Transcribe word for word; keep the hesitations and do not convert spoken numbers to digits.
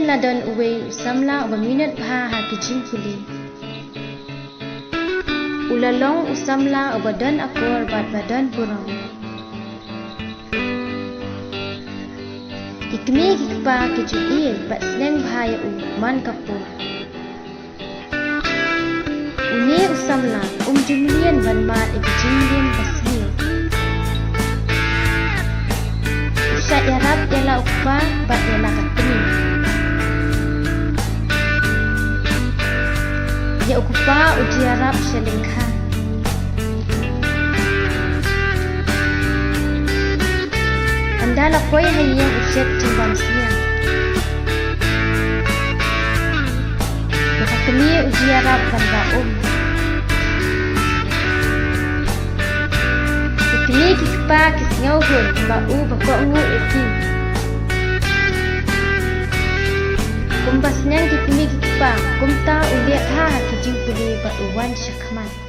La don uwei u samla uba minot bha ha ki jingpule. U la long u samla uba don akor bad ba don burom. Ki kmie ki kpa ki ju ïeit bad sneng bha ïa u man ka por. Une u samla um ju mlien ban mad ïa ki jingmlien ba sniew. U shait ïarap ïa la u kpa bad ïa la ka kmie. Ïa u kpa u ju ïarap sha lyngkha. Ynda la poi ha ïing u shet jingbam sniang. Ïa ka kmie u ju ïarap ban rah um. Ki kmie ki kpa ki sngewhun ba u ba kohnguh ïa ki. Kumba sniang ki kmie ki kpa, kumta u leh bha ha ki jingpule bad u wan shakhmat.